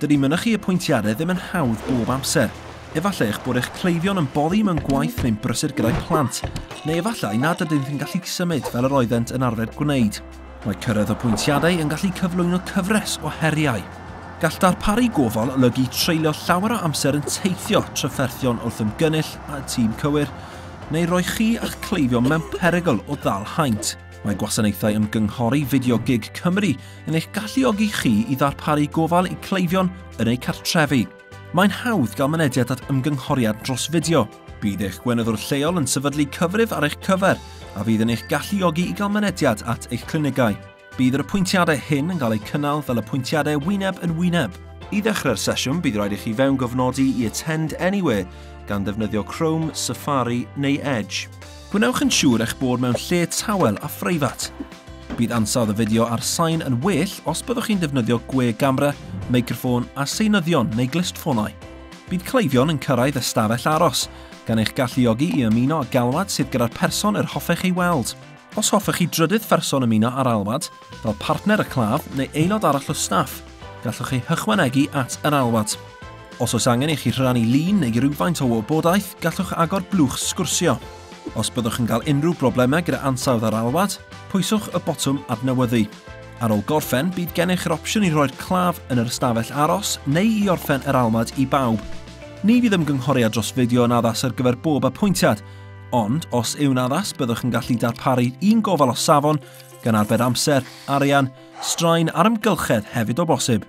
Dydy mynychu apwyntiadau ddim yn hawdd bob amser. Efallai eich bod eich cleifion yn boddi mewn gwaith neu'n brysur gyda'u plant, neu efallai nad ydynt yn gallu symud fel yr oeddent yn arfer gwneud. Mae cyrraedd apwyntiadau yn gallu cyflwyno cyfres o heriau. Gall darparu gofal olygu treulio llawer o amser yn teithio trafferthion wrth ymgynnull a tîm cywir, neu roi chi a'ch cleifion mewn perygl o ddal haint. Mae gwasanaethau ymgynghori fideo GIG Cymru yn eich galluogi chi i ddarparu gofal i cleifion yn eu cartrefi. Mae'n hawdd gael mynediad at ymgynghoriad dros fideo. Bydd eich gweinyddwr lleol yn sefydlu cyfrif ar eich cyfer a fydd yn eich galluogi i gael mynediad at eich clinigau. Bydd yr apwyntiadau hyn yn cael eu cynnal fel apwyntiadau wyneb yn wyneb. I ddechrau'r sesiwn, bydd rhaid i chi fewngofnodi i Attend Anywhere gan ddefnyddio Chrome, Safari neu Edge. Gwnewch yn siŵr eich bod mewn lle tawel a phreifat. Bydd ansawdd y fideo a'r sain yn well os byddwch chi'n defnyddio gwe gamera, meicroffon a seinyddion neu glustffonau. Bydd cleifion yn cyrraedd ystafell aros, gan eich galluogi i ymuno â galwad sydd gyda'r person yr hoffech ei weld. Os hoffech chi drydydd pherson ymuno â'r alwad, fel partner y claf neu aelod arall o staff, gallwch ei hychwanegu at yr alwad. Os oes angen i chi rhannu lun neu rywfaint o wybodaeth, gallwch agor blwch sgwrsio. Os byddwch yn cael unrhyw broblemau gyda ansawdd yr alwad, pwyswch y botwm adnewyddu. Ar ôl gorffen, bydd gennych yr opsiwn i roi'r claf yn yr ystafell aros neu i orffen yr alwad i bawb. Ni fydd ymgynghoriad dros fideo yn addas ar gyfer bob apwyntiad, ond os yw'n addas, byddwch yn gallu darparu un gofal o safon gan arbed amser, arian, straen a'r amgylchedd hefyd o bosib.